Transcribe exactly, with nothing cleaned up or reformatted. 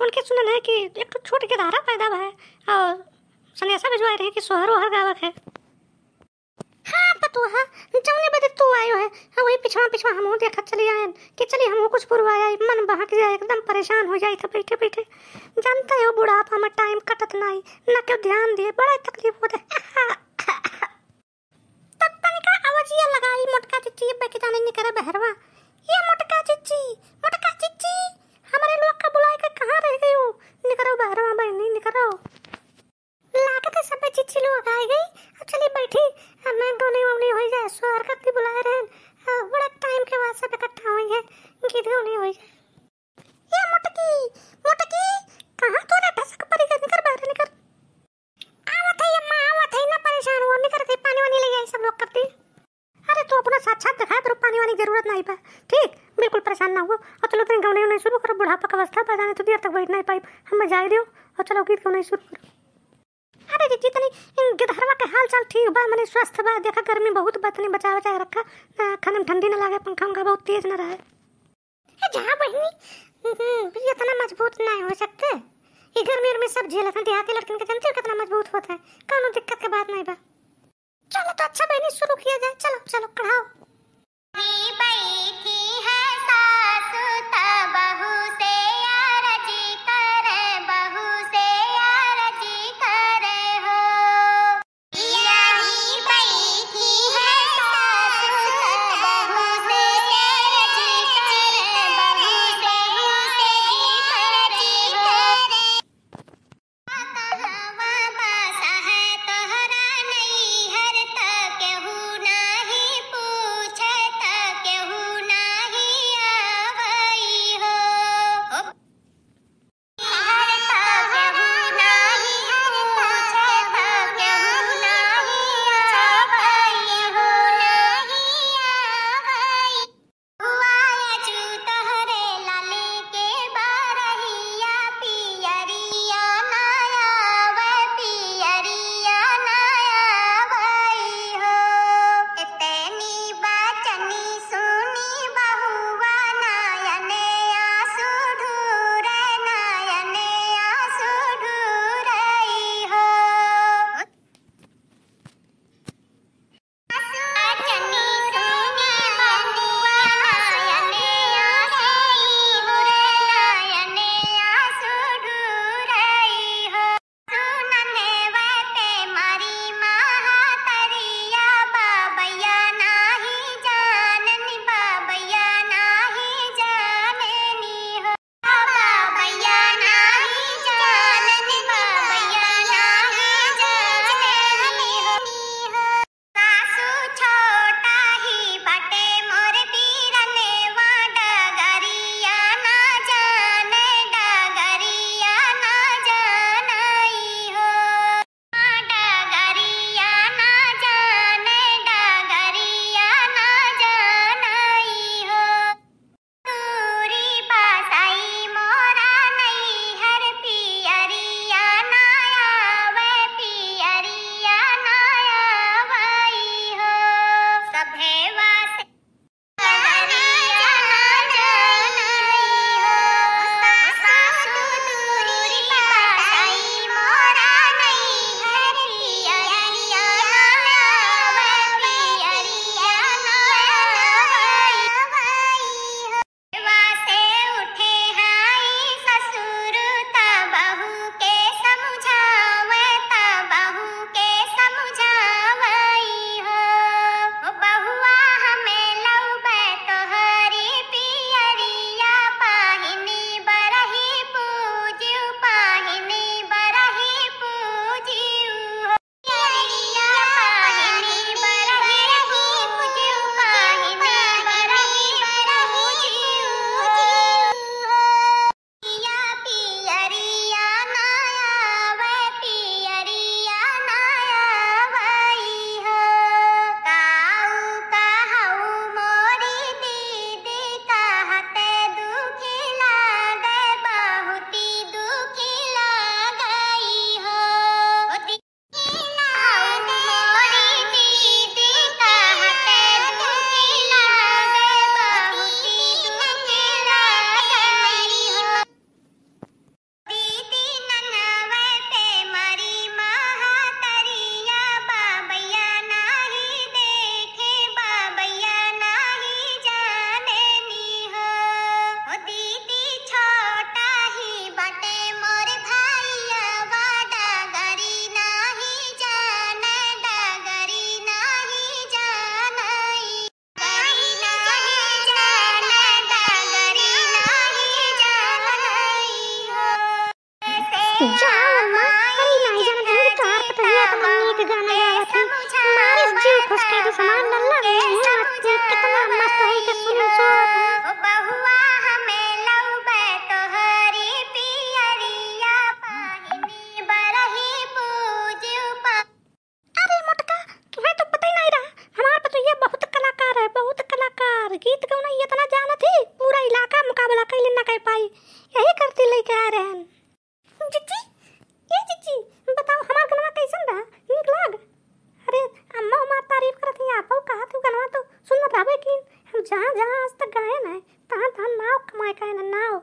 उनके सुनन है कि एक ठो छोट गिदहरा पैदा भा है और संदेशा भिजवाए रहे कि सोहर ओहर गावक है। हाँ पतोहा, जौने बदे तू आयो है, हाँ, वही पिछवा पिछवा हमहू देखत चली आयन कि चली हमहू कुछ पुरवा आई, मन बहक जाए, एकदम परेशान हो जाई था बैठे बैठे। जानते हो बुढ़ापा में टाइम कटत नाई, ना केहू ध्यान दिए, बड़ा तकलीफ होत है। तब तनिका आवाजिया लगाई मोटका चिच्ची, अब्बे के जाने निकरे बहरवा। ये मोटका चिच्ची, मोटका चिच्ची, हमरे लोग का बुलाए के कहाँ रह गई हो? निकरो बहरवा बहनी, निकरो। लागत है सबे चिच्ची लोग आ गई। अब चली बैठी, अब मैं गौनी वौनी हो जाए, सोहर कत्ती बुलाए रहन। अ, बड़ा टाइम के बाद सब इकट्ठा हुई है, गीत गौनी हो जाए। ए मोटकी, मोटकी, कहाँ तोरे ठसक परी गई? निकर बाहर निकर। आवत है अम्मा, आवत है, ना परेशान हो, निकर के पानी वानी ले आई सब लोग करती। अरे तू अपना साक्षात दिखाए, तेरे पानी वानी की जरूरत नहीं बा, ठीक? बिल्कुल परेशान ना हो। और चलो तनी गौनी वौनी शुरू करो, बुढ़ापा का अवस्था बा, जाने तो देर तक बैठ नहीं पाई, हमें जाए दियो। और चलो गीत गौनी शुरू करो। अरे जीजी, तनी इन गिदहरवा के हाल चाल ठीक बा, मने स्वस्थ बा? देखा गर्मी बहुत बा, तनी बचा बचा के रखा, ना खाने में ठंडी ना लागे, पंखा उंखा बहुत तेज ना रहे। ए जा बहिनी, हम्म, ये इतना मजबूत ना हो सकते। ये गर्मी उर्मी सब झेलत हैं, देहाती लड़कन के जानते हो कितना मजबूत होता है, कौनो दिक्कत के बात नहीं बा। चलो तो अच्छा बहिनी, शुरू किया जाए, चलो चलो कढ़ाओ। बैठी है सासु त बहू से अरजी करे, बहू से अरजी करे हो। यही बैठी है सासु त बहू से अरजी करे, बहू से अरजी करे हो। कहवा बसा है तोहरा नैहर त केहू नाही पूछे त केहू ना बोला कैले ना कह पाई, यही करती लेके आ रहे हैं। जिज्जी, ए जिज्जी, बताओ हमार गनवा कैसन रहा? नीक लाग? अरे, अम्मा हमार तारीफ करत ही, आपो कहा तू गनवा तो सुन रहबे की। हम जहाँ जहाँ आज तक गाए ना, तहाँ तहाँ नाव कमाए का है ना, नाव।